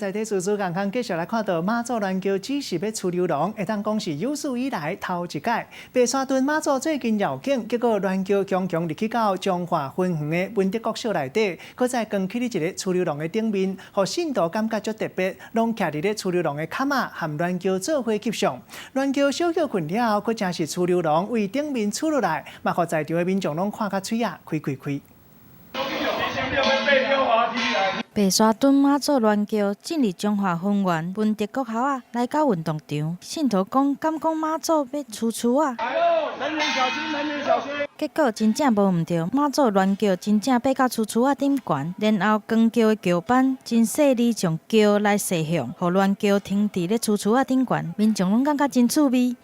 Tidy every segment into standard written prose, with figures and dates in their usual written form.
在體事事共康，繼續來看到媽祖鸞轎只是欲趨溜廊，會當講是有史以來頭一擺。白沙屯媽祖最近繞境，結果鸞轎強強入去到彰化芬園的文德國小內底，閣再扛起佇一个趨溜廊的頂面，予信徒感覺足特別，攏徛佇咧趨溜廊的崁仔，和鸞轎做伙翕相。鸞轎小歇睏了後，閣誠實趨溜廊為頂面趨落來，嘛予在場的民眾攏看甲喙仔開開開。白沙屯媽祖鸞轎進入彰化芬園文德國校仔，來到運動場，信徒講敢講媽祖欲趨厝仔？結果真正無毋對，媽祖鸞轎真正爬到趨厝仔頂懸，然後扛轎的轎班真細膩將轎來踅向，予鸞轎停佇咧趨厝仔頂懸，民眾攏感覺真趣味。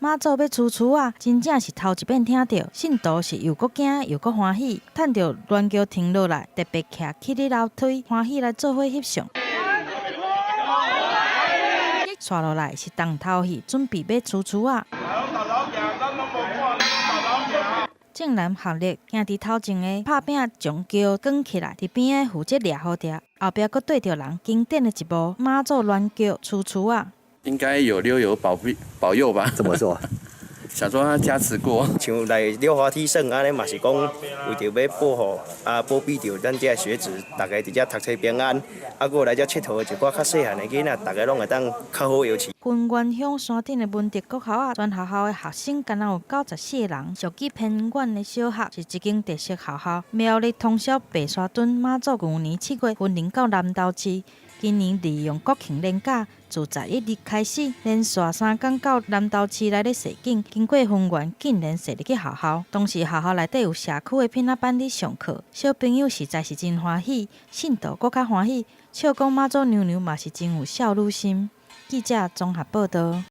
媽祖欲趨厝仔，真正是頭一擺聽著，信徒是又閣驚又閣歡喜，趁著鸞轎停落來，特別徛起佇樓梯，歡喜來做伙翕相。紲落來是重頭戲，準備欲趨厝仔。正南學力行佇頭前的拍拚將轎扛起來，佇邊仔負責掠雨遮，後壁閣綴著人，經典的一幕，媽祖鸞轎趨厝仔。應該有溜有保庇保佑吧？怎麼說？想說他加持過。像來溜滑梯耍按呢，嘛是講為著欲保護啊，保庇著咱這學子，逐家佇遮讀冊平安，啊，閣來遮𨑨迌的一寡較細漢的囡仔，逐家攏會當較好遊趣。芬園鄉山頂的文德國校仔，全學校的學生敢若有94個人，屬於偏遠的小學，是一間特色學校。苗栗通霄白沙屯媽祖舊年7月分靈到南投市，今年利用國慶連假，自11日開始，連續3工到南投市來咧踅景，經過芬園，竟然踅入去學校。當時學校內底有社區的片仔班咧上課，小朋友實在是真歡喜，信徒閣較歡喜，笑講媽祖娘娘嘛是真有少女心。記者綜合報道。